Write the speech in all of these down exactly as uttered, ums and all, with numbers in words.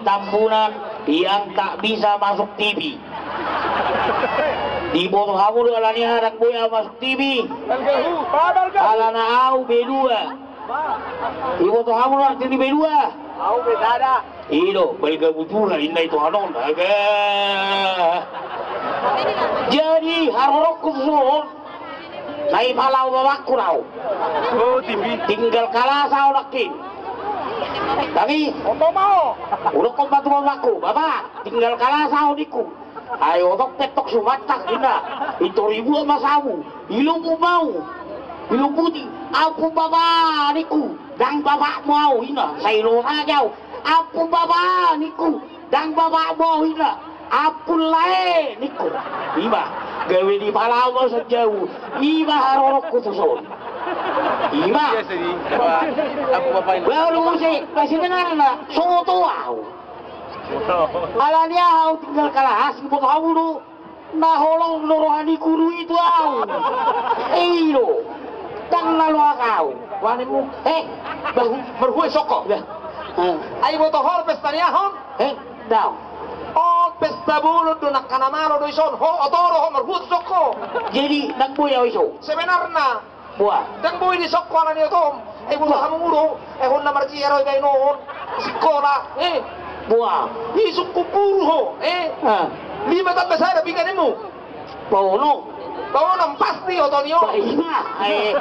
Tambunan yang tak bisa masuk T V. Diboto hamu do alani aha ndang boi au masuk T V? Alana au B dua. Diboto hamu do arti ni B dua? Au B sada. I do, balga butura inna i Tuhan on. Aga. Jadi haroroku tu son. Na i pala au bapakku do au. Oh, T V. Tinggal kalas au nangkin. Tapi oto ma au. Udokkon ma tu bapakku, "Bapak, tinggal kalas au," ningku. "Ai oto pe tong sumantak," ninna. "Intor ibuan ma samu. Ilumbu ma au. Ilumbu i. Ampun, Bapak," ningku. "Ndang bapakmu au," ninna. Sai losa au. "Ampun, Bapak," ningku. "Ndang bapakmu au," ninna. "Ampun lae," ningku. Ima gabe di pala au ma songon i. Ima haroroku tu son. Ima. Baru muse, masih benar na so oto au. Alani aha au tinggal kalas, diboto hamu do. Na holong do roha ni guru i tu au. I do. Ndang na loak au. Wanemu. Eh, bah, marhue soko. Ai boto ho pesta ni aha on? Eh, ndang. O, pesta bolon do, nangka na malo do i son. Ho, oto do ho marhue tu soko. Jadi ndang boi au i son. Sebenarna. Buah. Ndang boi di soko alani otom. Ai boto hamu do. Eh, on na marjia ro iba i non. Sikola. Eh. Buah. Isungkun guru ho. Eh. Lima tambah sada piga nemu? Baonom. Baonom pasti oto ni on. Baima. Eh.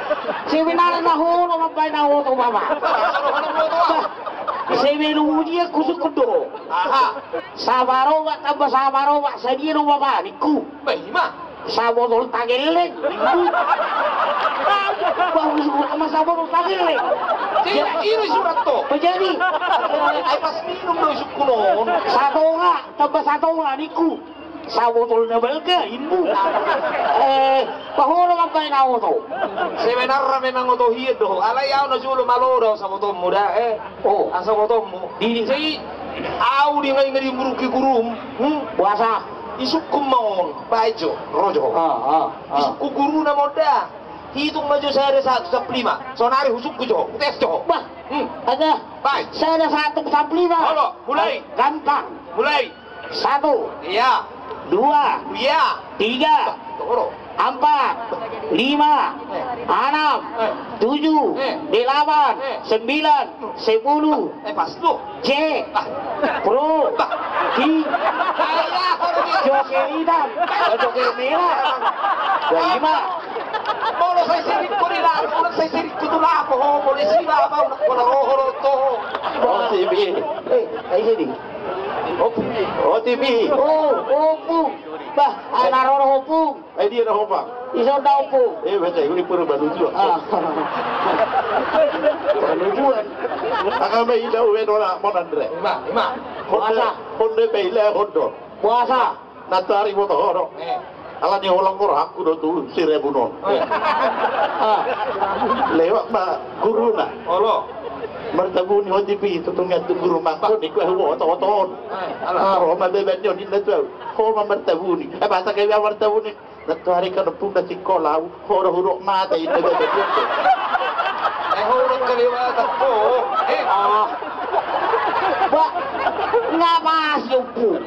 Sebenarna ho do mambaen au oto, Bapak. Sebelum ujian kusungkun do. Aha. Sabar, Bapak, tambah sabar, Bapak. Sadia do, Bapak, ningku. Baima. Sabotol Tagelleng. Baru surat ma sabotol Tagelleng. Jadi iri surat to. Jadi. Ai pas minum do isungkun on. Satonga, tambah satonga ningku. Sabotol na balga, imbu. Eh, pahoro mambaen au oto. Sebenarna memang oto hian do. Alai au na jolo malo do sabotonmu da, eh. Oh. Asa botonmu. Di. Jadi au di ngai ngai di muruki gurum. Hmm? Puasa. Isungkun ma on, baen jo, ro jo. Ah, ah, ah. Isungkun guruna ma on da. Hitung ma jo sada sahat tu sampulu lima. Sonari husungkun jo, hutes jo. Bah. Hmm. Ada. Baen. Sada sahat tu sampulu lima. Olo, mulai. Gampang. Mulai. Satu. Iya. Dua. Iya. Tiga. Bah, toro. Ampat, lima, anam, tujuh, delapan, sembilan, sepuluh. Eh, pas tu. Cek. Pro. Ki. Joker hitam. Joker merah. Lima. Molo sai sirik ko di lapo, sai sirik ko tu lapo, ho, polisi lapo, molo roho roto. O T V. Eh, ai jadi. O T V. Oh, oh, Pung. Bah, anak rono ho, Pung. Eh, dia dah, Pung. Iso dah, Pung. Eh, baca ini pura balujuan. Ah. Balujuan. Angka me ida uwe nona monandre. Ima, ima. Honda, Honda pe ila Honda. Puasa. Nantoari boto ho do. Eh. Alani holong rohangku do tu Sirebun on. Eh. Ah. Lewat ma guruna. Olo. Martabuni ho di pi, tutungan tu guru mangko, ningku, eh, oto-oto on. Eh, ala. Ro ma beban ni on, ninna tu au. Ho ma martabuni. Eh, bahasa kami martabuni. Nantoari kan pun na sikola au. Ho do hudok mata, ninna beban ni on. Eh, hudok kali mata. Oh, eh. Ah. Ba, nga pas, Pung.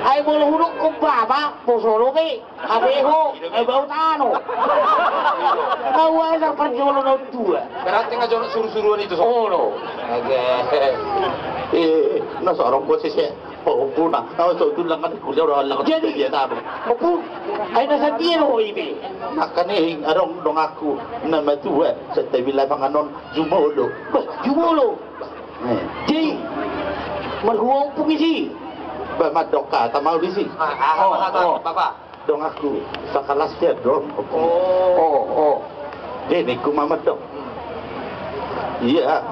Ai molo hudok ko baba, poso do be. Abe ho, eh, bau tano. Kau aja parjolo na tua. Berarti nga jolo suru-suruan itu, so? Olo. Oke. Eh, na sorong gua sese. Oh, Pung, na. Kau so tulang kan kuliah orang lang. Jadi, dia tahu. Oh, Pung, ai na sadia lo ibe. Makanya adong donganku na matua, setelah bilang manganon jumolo. Bah, jumolo. Eh. Jadi, marhua Pung isi. Ba, mandok hata mau di si. Ah, ah, oh, hata, oh. Bapak. Donganku, sakalas dia dong. Oh. Oh, oh. Dia ningku ma mandok. Hmm. Iya.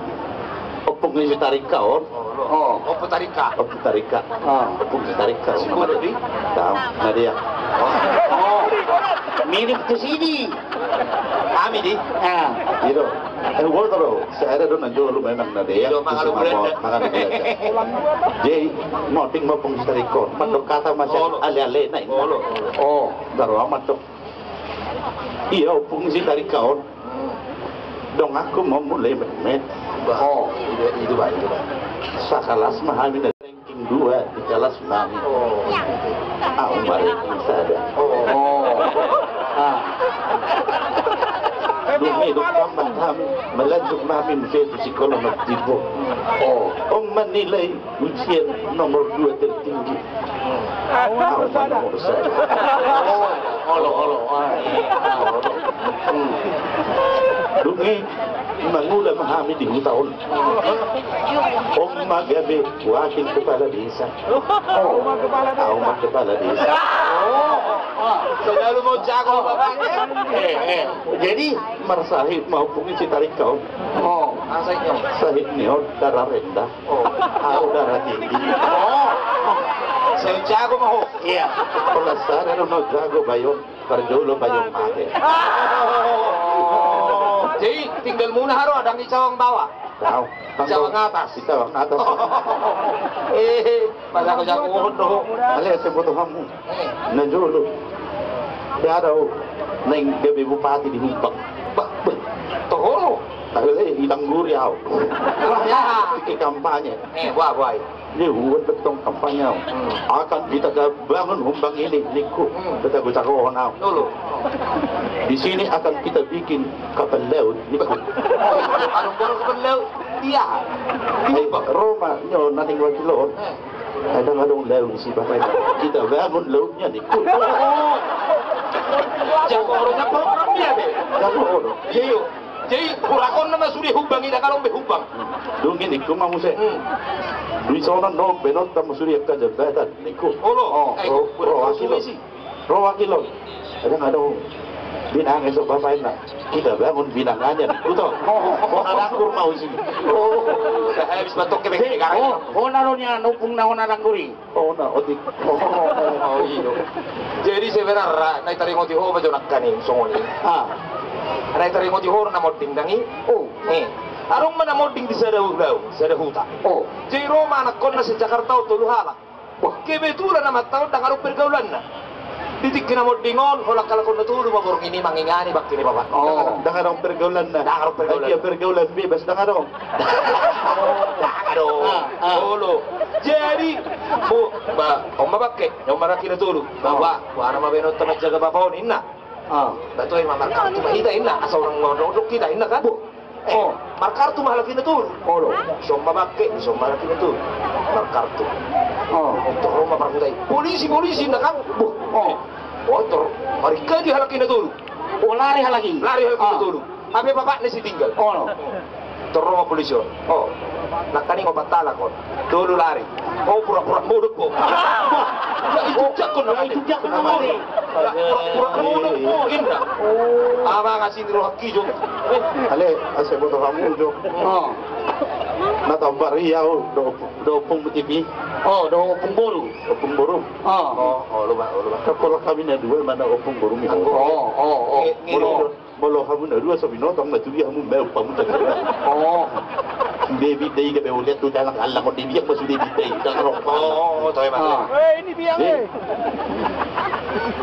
Ompung ni si Tarika on. Oh, lo. Oh. Ompung Tarika. Ompung Tarika. Ah. Ompung si Tarika. Si Kudu di? Tahu. Nah, dia. Oh. Oh. Mirip tu sini. Kami di? Ah. Gitu. Eh, gua tahu. Saya ada dong, nanti lu memang nanti ya. Iya, makan di Belanda. Makan di Belanda. Jadi, mau ting mau Ompung si Tarika on. Mandok hata masih ale-ale, nah, ini. Oh, lo. Oh. Baru amat dong. Iya, Ompung si Tarika on. Donganku ma mulai metmet. Oh. Itu, itu, Pak, itu, Pak. Sakalas ma hami na. Dua di kelas nami. Au ma regu sada. Dung i dung pamat hami, melanjut hami muse tu sikola na timbo. Om menilai ujian nomor dua tertinggi. Au ma nomor sada. Olo, olo. Dung i mangula ma hami di huta on. Om ma gabe wakil kepala desa. Au ma kepala desa. Jadi marsahit ma ompung i si Tarika on. Sahit ni on darah rendah. Au darah tinggi. Sai jago ma ho. Ia. Pala sada do na jago bayon. Parjolo bayon mate. Jadi tinggal muna haro adang di cawang bawa. Cawang atas. Di cawang atas. Eh, pada aku jago do. Ale, asa boto hamu. Na jolo. Dia ada naeng gabe bupati di Humbang. Bah, bah. Toho. Ale, ilang guri au. Ke kampanye. Eh, wah, wah. Ni huat betong kampanye au. Akan kita bangun Humbang ini, ningku. Kita gocakohon au. Di sini akan kita bikin kapal laut, ningku. Aduh, kalau kapal laut, iya. Di Humbang. Roma nyo naning wakil on. Adong, adong laut di sibatai. Kita bangun lautnya, ningku. Jago oro, jago oro dia be. Jago oro. Iyo. Jadi hurakonna ma sude Humbang i, dang adong be Humbang. Dung i ningku ma muse. Di sonon do baenonta ma sude angka jabatan, ningku. Olo. Ro wakil on. Ro wakil on. Adong, adong. Binanga so bapaina. Kita bangun binanganya, ningku to. Hona danggur ma usi. Habis batok ke. Hona do nian ompung na hona danggur i. Oh, na otik. Oh, iyo. Jadi sebenarna na taringoti ho ma jo nangkaning songon i. Ah. Na taringoti ho na monding dang i. Oh. Eh. Adong ma na monding di sada ulaon, sada huta. Oh. Jadi ro ma anakkonna sian Jakarta on tolu halak. Wah. Kebetulan amanta on dang adong pergaulanna. Di tingki na monding on, holan halak on na tolu ma borngin i mangingani bangke ni bapakna. Oh. Dang adong pergaulanna. Dang adong pergaulanna. Ai dia pergaulan bebas dang adong. Dang adong. Ah, ah. Olo. Jadi, bo, ba, on ma bangke, on ma halak i na tolu. Ba, ba, boha nama baenonta manjaga bapa on, ninna. Ah. Ba toe ma markartu ma hita, ninna, asa unang mondok hita, ninna kan. Eh, markartu ma halak i na tolu. Olo. Dison ma bangke, dison ma halak i na tolu. Markartu. Oh. Tor ro ma parhuta i. Polisi, polisi, ninna kan. Oh. Oh, tor maringkali halak i na tolu. Oh, lari halak i. Lari halak i na tolu. Hape bapakna si tinggal. Olo. Tor ro ma polisi on. Oh. Nangkaning opat halak on. Tolu lari. Oh, pura-pura modok ho. Ya, itu jakon nama. Itu jakon nama. Ya, pura-pura modok ho, ninna. Oh. Amang asi ni rohaki jo. Ale, asa boto hamu jo. Oh. Na tambar i au do, do ompung tipi. Oh, do ompung boru. Ompung boru. Oh. Oh, olo ba, olo ba. Kan pola hami na dua, mana ompung boru mi. Oh, oh, oh. Molo, molo hamu na dua so binotong na tudia hamu mau pamutar. Oh. Sude bita i gabe uliat tu dalan alang on, dibiak ma sude bita i. Dang ro. Oh, toe ma. Eh, ini biang eh.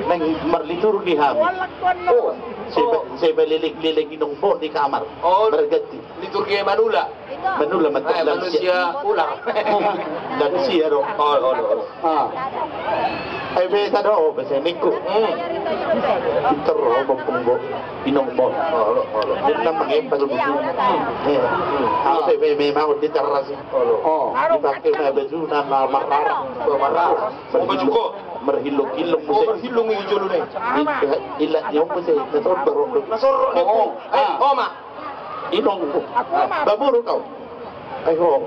Nang marlitur di hami. Oh. Seba, seba leleng, leleng inong bo di kamar. Oh. Marganti. Liturgia manula. Manula ma tu lansia. Ular. Lansia do. Olo, olo, olo. Ah. Ai beta do, beta ningku. Hmm. Pintor ro ompung bo, inong bo. Olo, olo. Dia na mangempa tu buku. Eh. Au se be memang di teras i. Olo. Oh. Dipake ma baju na marara. Marara. Marara. Marara. Marhilong-hilong muse. Marhilong i jolo ne. Ila, ila, ila muse. Nasor, nasor. Oh. Eh, oh ma. Inong. Baboru kau. Ai ho.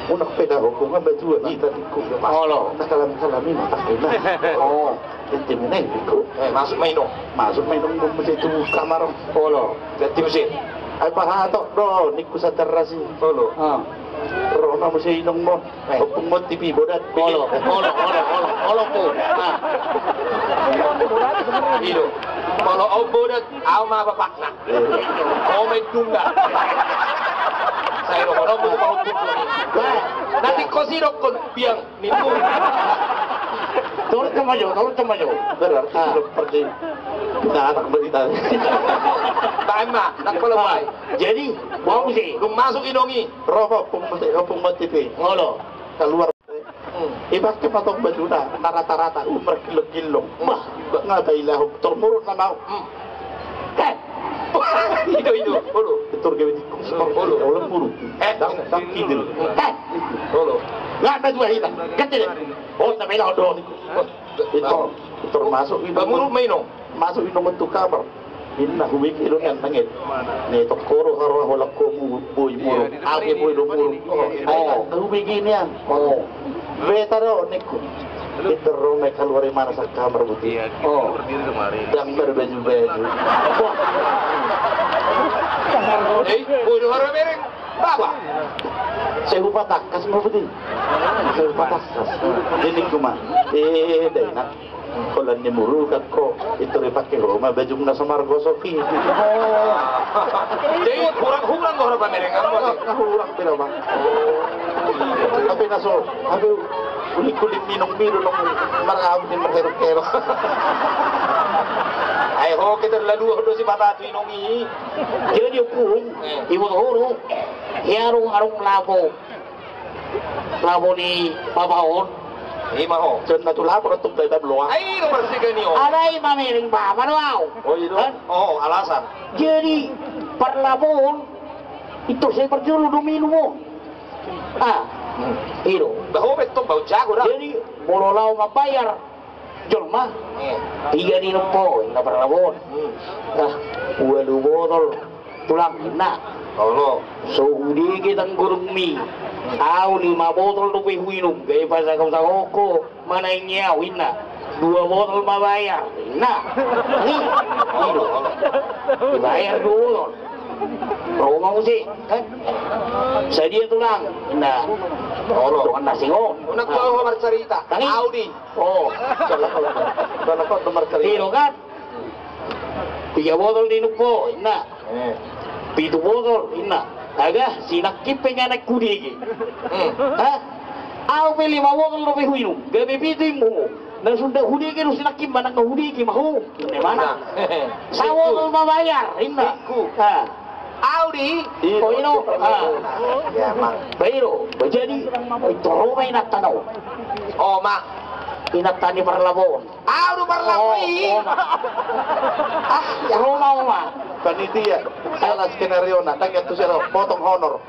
Unang pe da ho, ho nga matua hita ningku. Olo. Na kalam-kalam i ma pake na. Oh. Ente mena ningku. Eh, masuk ma inong. Masuk ma inong muse tu kamar. Olo. Ganti muse. Ai pahatok do ningku sateras i. Olo. Ah. Ro ma muse inong mo. Eh. Ompung mo tipi bodat. Olo, olo, olo, olo, olo, po. Ah. Ido. Molo au bodat, au ma bapakna. Eh. Au ma indungna. Sai do, molo au bodat, au bodat. Nanti kau sidok kon biang nintu. Turun ke maju, turun ke maju. Berarti belum pergi. Nah, anak berita. Tahan ma, nak kalau baik. Jadi, bohong sih. Belum masuk inong i. Ro ma ompung mo tipi. Olo. Keluar. Ipake ma tong bajuna na rata-rata, umur kilo-kilo. Bah, bah, nga tailahon, tor muruk nama. Hmm. Eh. Ido, ido, olo. Tor gabe tikus. Hmm, olo. Olo muruk. Eh. Dang, dang kidil. Eh. Olo. Nga na dua hita. Kecil. Oh, sampai lah, olo. Ito, ito masuk, ito. Ba muruk ma ino. Masuk ino, metu kamar. Inna, hubege do nian nangkin. Ni tokoro haro, holan ho muruk, boi muruk. Age boi do muruk. Oh, hubege nian. Oh. Beta do ningku. Ito ro ma i, kaluar i ma na sian kamar, buti. Oh. Dang marbaju-baju. Eh, boi do haro bereng. Baba. Sai hupatangkas ma, buti. Sai hupatangkas. Jadi kuma. Eh, dai na. Holan ni murukan ho, ito dipake ho ma bajum na so margosok i. Jadi hurang, hurang do haro pamereng, apa? Hurang, hurang, pira, Bang? Tapi na so, tapi ulik-ulik minum, minum, maraham ni marherok-herok. Ai ho, kita lalu do si patatu inong i. Jadi, Ompung, eh, iboto ho do, hea do adong lapo. Lapo ni bapa on. Ima ho. Sian na tu lapo do tung, bapa bloa. Ai, nomor tiga ni ho. Alai mamereng bapa do au. Oh, i do. Kan? Oh, alasan. Jadi, parlapo on, ito sai parjolo do minum on. Ah, hmm, i do. Bah, ho betul, bau jago da. Jadi, molo laho mambayar jolma. Eh. Piga diinum ho, inna parlapo on. Hmm. Ah, ualu botol, Tulang, inna. Olo. So hudege tanggurungmi. Au lima botol dope huinum, gabe pasagau-sagau ho, manaingi au, inna. Dua botol ma bayar, inna. Ni, i do. Dibayar dua botol. Ro ma muse, kan? Sadia, Tulang, inna. Olo. Dongan na asing on. Unang ho marcarita. Tangi. Au di. Oh. Salah, salah. Salah, salah, marcarita. I do, kan? Piga botol diinum ho, inna. Eh. Pitu botol, inna. Aga, si nangkin pe nga naeng hudege. Hmm. Ha? Au pe lima botol dope huinum, gabe pitu inum ho. Na so nda hudege do si nangkin, manang nga hudege ma ho. Inna, mana? Nah. Sabotol ma bayar, inna. Singku. Ha. Au di. Oh, i do. Ha. Ya, Mang. Ba i do. Ba jadi, oi, ito ro ma inanta na on. Oh, Mang. Inanta ni parlapo on. Au do parlapo i. Oh, oh, Mang. Ah, ya. Ro ma, ro ma. Panitia, salah skenario na, ndang i antusian au, potong honor.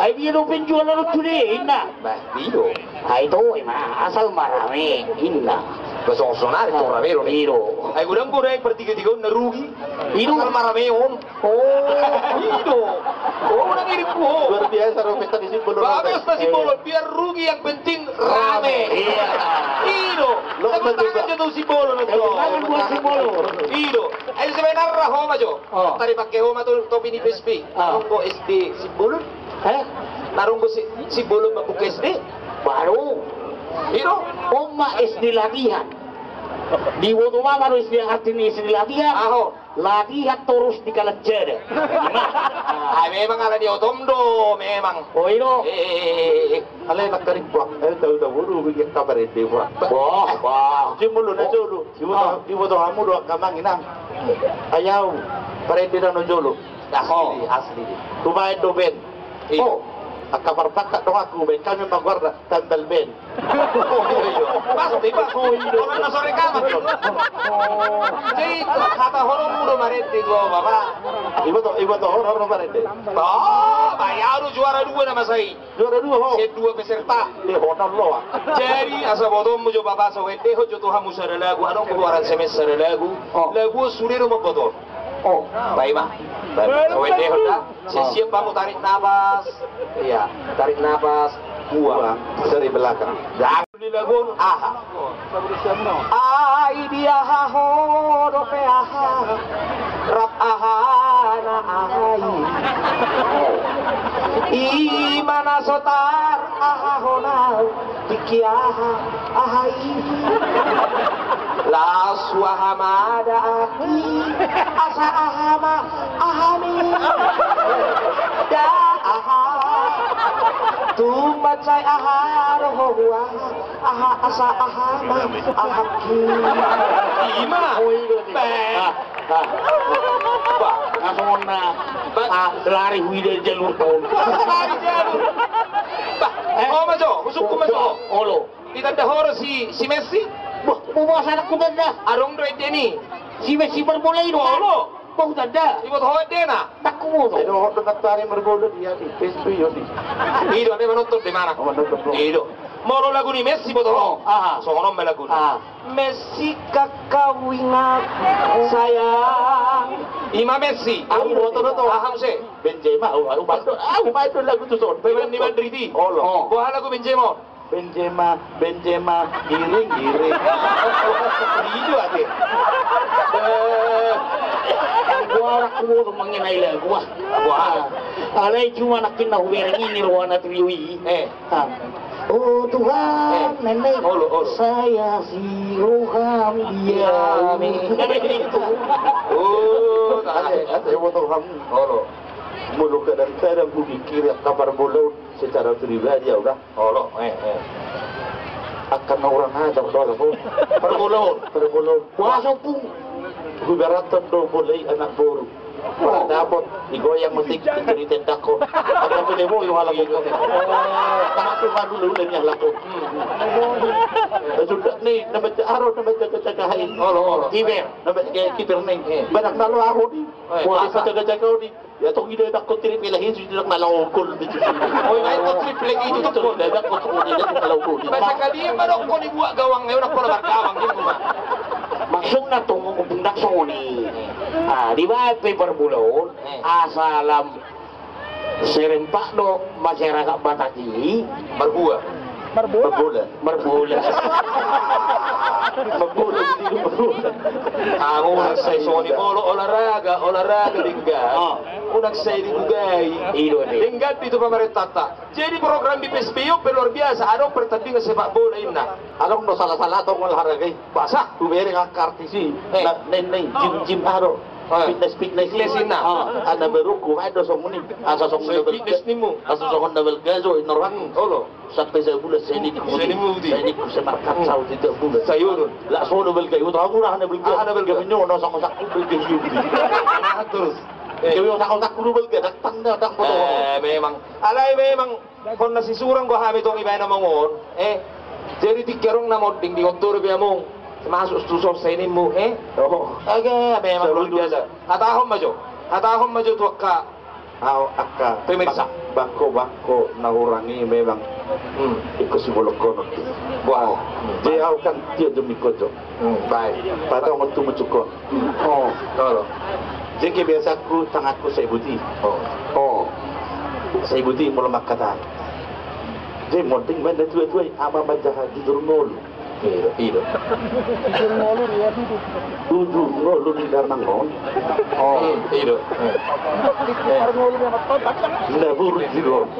Ai dia do penjualan on sude, inna. Bah, i do. Ai ito i ma, asal ma rame, inna. Bah, songon sonari, ah, ito rame do. I do. Ai godang godang partiga-tiga on na rugi. I do. Asal ma rame on. Oh, i do. Oh, unang irimhu ho. Luar biasa do pesta di Simbolon. Bah, pesta Simbolon, biar rugi yang penting rame. Iya. I do. Tepuk tangan jo tu Simbolon. Tepuk tangan buat Simbolon. I do. Ayo, sebenarna ho ma jo. Oh. Tadi pake ho ma tu topi ni P S B. Ah. Adong do S D Simbolon? Eh? Adong do si, Simbolon mambuka S D? Baru. I do. On ma S D latihan. Diboto ma baru S D, arti ni S D latihan. Aho. Latihan torus di kalanjada. Ah, memang ala ni otom do, memang. Oh, i do. Eh, eh, eh, eh, eh. Alai nangkaning buah, eh, tahu-tahu dulu bikin kabar ende buah. Bah, bah. Simbolon na jolo. Iboto, ah, iboto hamu do angka amang inang. Ai au, parende na jolo. Asli, oh, asli. Tumaen do ben. Iya. Oh, angka parpangkat donganku, ben hami ma goarna tambal ben. Oh, iya, iya. Pasti, Pak. Oh, iya. Orang na sore kapan? Oh. Jadi, hata horongmu do marende, gua, Bapak. Iboto, iboto horong do marende. Oh, bah, i au do juara dua na masa i. Juara dua ho. Sian dua peserta. Di hotel lo, ah. Jadi, asa botoonmu jo, Bapak, so endehon jo tu hamu sada lagu, adong do aransemen sada lagu. Oh. Lagu on sude do mamboto. Oh. Bah, i ma. Bah, so endehon da. Siap-siap hamu tarik napas. Iya, tarik napas. Buang. Buang. Dari belakang. Dah. Di lagu on aha? Ai di aha ho dope aha, rap aha na aha i. I ma na so tarahahon au, tingki aha, aha i. Laos aha ma da aki, asa aha ma, aha ni. Da aha, tumbat sai aha do ho hu aha. Aha, asa aha ma, aha ki. I ma. Oh, i do. Bah. Ah, ah. Bah. Langsung na. Bah. Ah, lari huida jalur tol. Lari jalur. Bah. Eh? Ho ma jo, husungkun ma jo. Olo. Ditanda ho do si, si Messi? Boha, boha, boha, salah hutanda. Adong do endena i. Si Messi parbola i do. Olo. Boha hutanda. Iboto ho endena. Ndang huboto. Ai dohot do nantuari marbola dia di Facebook i. I do, ate manonton di mana? Oh, manonton. I do. Molo lagu ni Messi boto ho. Aha. Songon on ma laguna. Aha. Messi kakawingan sayang. I ma Messi. Au boto do to. Aha muse? Benzema, au, au, au, au, au, lagu tu son. Pemain ni Madrid i. Olo. Oh. Boha lagu Benzema on? Benzema, Benzema, giring, giring. I do ate. Eh. Boha, huboto mangenai lagu, ah. Boha. Alai cuma nangkin na hubereng i rohana trio i. Eh. Ah. Oh Tuhan, eh, nene. Olo, olo. Saya si roham diam. Diam. Oh, tahe. Ate, ate, oh Tuhan. Olo. Molo kadang-kadang hupikiri angka parbola on secara pribadi au da. Olo, eh, eh. Angka na hurang ajar do halak on. Parbola on. Parbola on. Boha, sompung? Huibaratkan do bola i anak boru. Ora dapot, digoyang ma tingki, tingki ditendangkon. Angka pele bola i halak on. Tangkas tu malu le, ule ni halak on. Hmm. Sudah ni, na manjaga, aro, na manjaga-jaga i. Olo, olo. Kiper. Na manjaga kiper ni. Eh. Badak na laho i. Eh. Boha, masa jaga-jaga i. Ia tong i ditendangkon triplek i, sudah na laho gol di situ. Oh, i ma i tong triplek i, tong gol. Ditendangkon triplek i, na laho gol. Masa kali i ma dokkon i buat gawang, na unang pola margawang, gitu ma. Maksudna tong, ompung, ndang songon i. Ah, dibaen pe parbola on, eh, asa lam serempak do masyarakat Batak i. Marhua. Marbola. Marbola. Marbola. Marbola, marbola. Unang sai songon i, molo olahraga, olahraga denggan. Ah. Unang sai digugai. I do, i do. Denggan di tu pamarentanta. Jadi program di P S B I on pe luar biasa, adong pertandingan sepak bola inna. Adong do sala-sala tong olahraga i. Boasa? Hubereng angka artis i. Eh. Na, nene, nene, gym, gym, aha do. Eh. Fitness, fitness. Fitness inna. Ah. Angka na barokko, baen do songon i. Asa songon na balga. Fitness nimmu. Asa songon na balga jo, inna rohangku. Olo. Sampe sabulan, sai ningku. Sai ningku. Sai ningku, sai markat, hmm, saut i sabulan. Sai unun. Laos olo balga i, uta, mura na balga. Ah, na balga. Gabe nyo na osak-osakku balga i. Ah, terus. Eh. Gabe osak-osakku do balga, ndang tanda, ndang boto. Eh, memang. Alai memang. Hon na sisurang do hami tong ibaen among on, eh. Jadi tingki adong na monding di kontor pe among. Masuk tu son sai nimmu, eh. Oh. Aga, memang luar biasa. Hatahon ma jo. Hatahon ma jo tu angka. Au angka. Pemirsa. Bangko, bangko na hurang i memang. Hmm. Ingkon sibolongkonon. Wah. Jadi au kan dia demi kojo. Hmm, baik. Patahon tu mucukon. Oh. Olo. Jadi kebiasaanku, tanganku sai buti. Oh. Oh. Sai buti molo mangkatai. Jadi monding ma na tua-tua i, ama manjaha jujur ngolu. I do, i do. Jujur ngolu dia duduk. Jujur ngolu di damang on. Oh. Hmm, i do. Hmm. Eh. Na burju do on.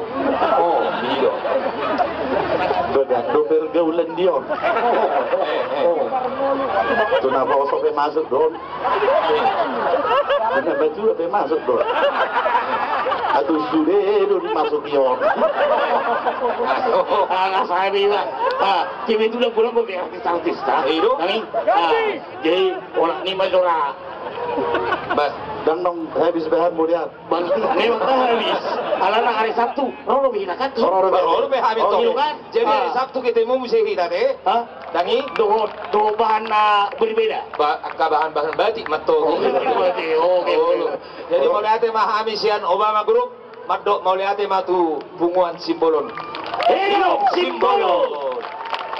Oh, i do. Badan do pergaulan dia on. Oh. Tu na poso pe masuk do on. Benar, betul, pe masuk do on. Aduh, sude do on masuk i on. Ah, nga sadi, Bang. Ah, kebetulan pulang gua biar artis-artis, ah. I do. Nami, ah, jadi, olah ni ma jora. Bas, dang nong habis bahan mulian. Bang, memang habis. Alana hari Sabtu, ro do be hita kan? Ro do be. Ro do be hami tong. Jadi hari Sabtu ketemu muse hita be. Hah? Dang i? Dohot, dohot bahan na berbeda. Ba-, angka bahan-bahan batik ma tong. Oh, batik, oke. Jadi mauliate ma hami sian Obama Group, mandok mauliate ma tu punguan Simbolon. Hidup Simbolon!